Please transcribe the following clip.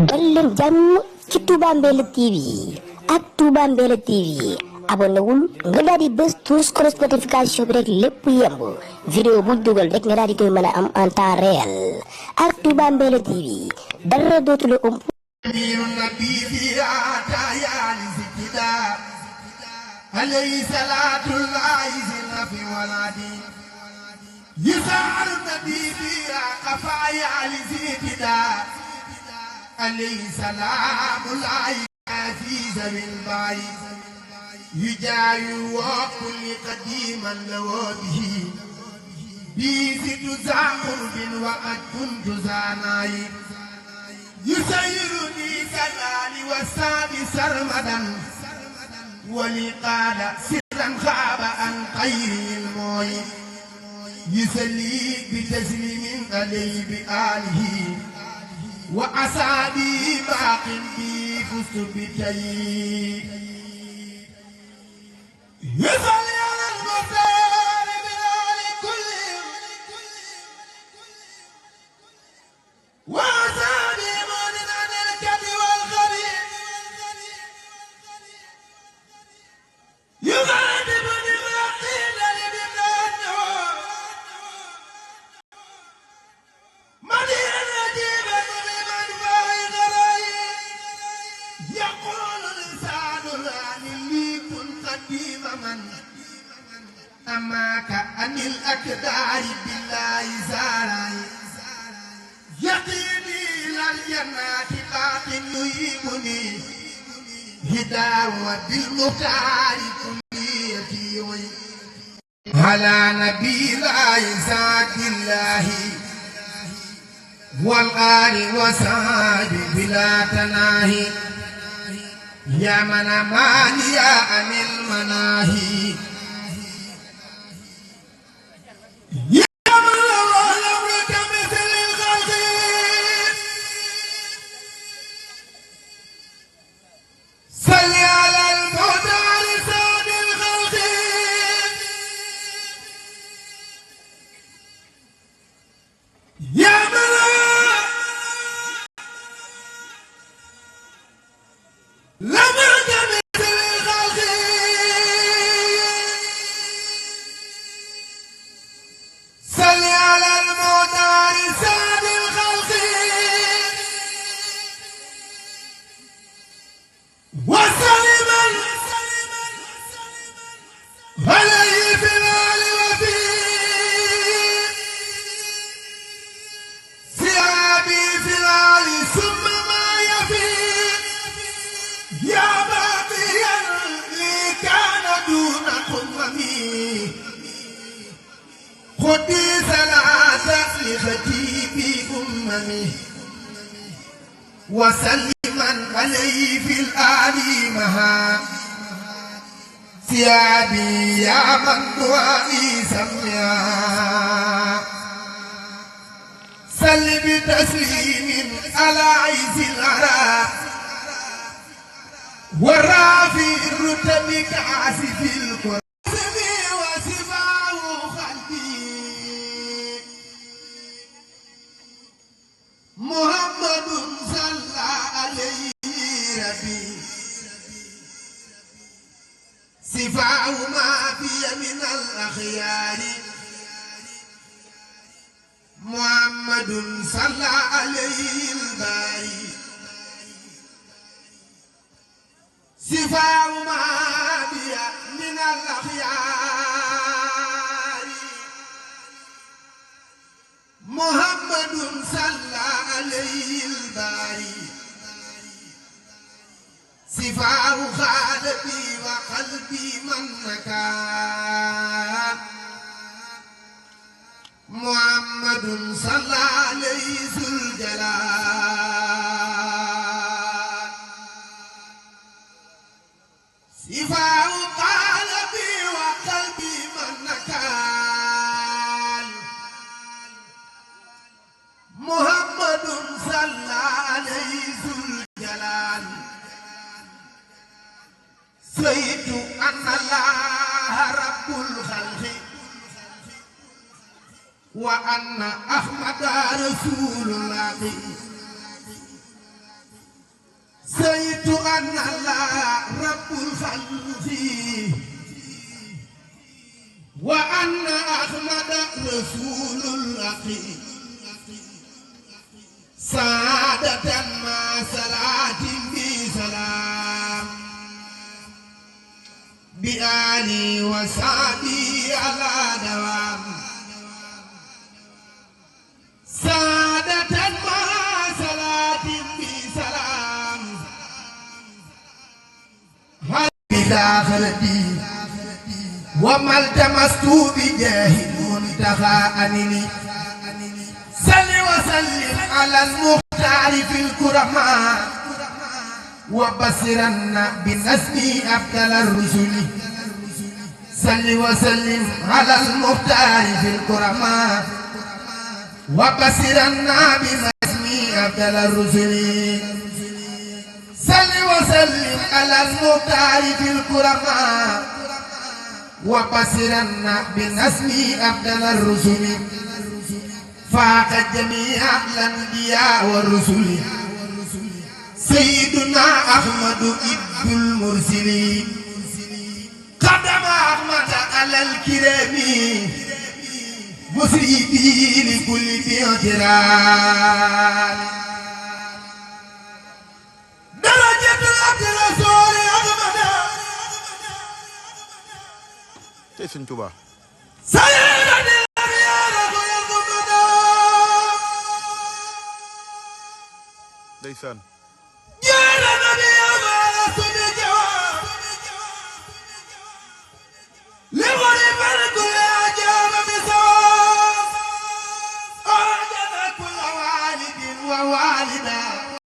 dal leen jàmm ci Touba Mbella TV ak Touba Mbella TV abonné wul nga daal di bës tous cloche notification bi rek lépp yemb vidéo bu dugal rek nga daal di koy mën a am en temps réel ak Touba Mbella TV dara dootu la ëmp. عليه صلاة الله في ولدي يسار النبي بيا قفايا لزيتدا عليه سلام الله عزيز بالباي يجاي وكل قديما له به بيزيد زاقر بن وقد كنت زاناي يسيرني كنالي وسامي سرمدا ولي قال سرا خاب عن خير الموي يسلي بتسليم عليه بآله وأصحابه باق بي فزت بتي يصلي على المختار بآل كلهم وأصحابه مولد عن الكد والغريب يغادبني ويقيل لبنانه مدينة جيبا لمن فايق رايق يقول لسان الآن لي كن قديم من أماك عن الأكدار بالله زاراي يقيني إلى الجنات باق يهيبني هداوة بالمختار كليتي على نبي الله ذات الله والآل وصحب بلا تناهي يا من ماني عن المناهي خذي صلاة لخطيبي أممي وسلما عليه في الآل مها ثيابي يا من دوائي سميا سل بتسليم على عز العراء ورافي الرتب كعاسف القرى محمد صلى عليه ربي صفاء ما في من الأخيار محمد صلى عليه الباري صفاء ما في من الأخيار محمد صلى عليه الباري صفاء خالدي وقلبي من مكان محمد صلى عليه ذو الجلال صفاء قلبي وقلبي من مكان محمد صلى عليه ذو الجلال سيد أن الله رب الخلق وأن أحمد رسول الله بأن الله رب الخلق وأن أحمد رسول الأخير سعادة مع صلاة بسلام بآلي وصحبي على دوام سعادة مع صلاة بسلام هل بداخلتي وما التمست بجاه منتهى أنني صل وسلم على المختار في الكرماء وبصرن بنسمي أبدل الرسل صل وسلم على المختار في الكرماء وبصرن بنسمي أبدل الرسل صل وسلم على المختار في الكرماء وبصرن بنسمي أبدل الرسل فاق جميع الأنبياء والرسل سيدنا أحمد إبن المرسلين قدم أحمد على الكرام مسيدي لكل بيعتران درجة عبد الرسول أحمد Sëñ Tuubaa ndeysaan يا نبي يا رسول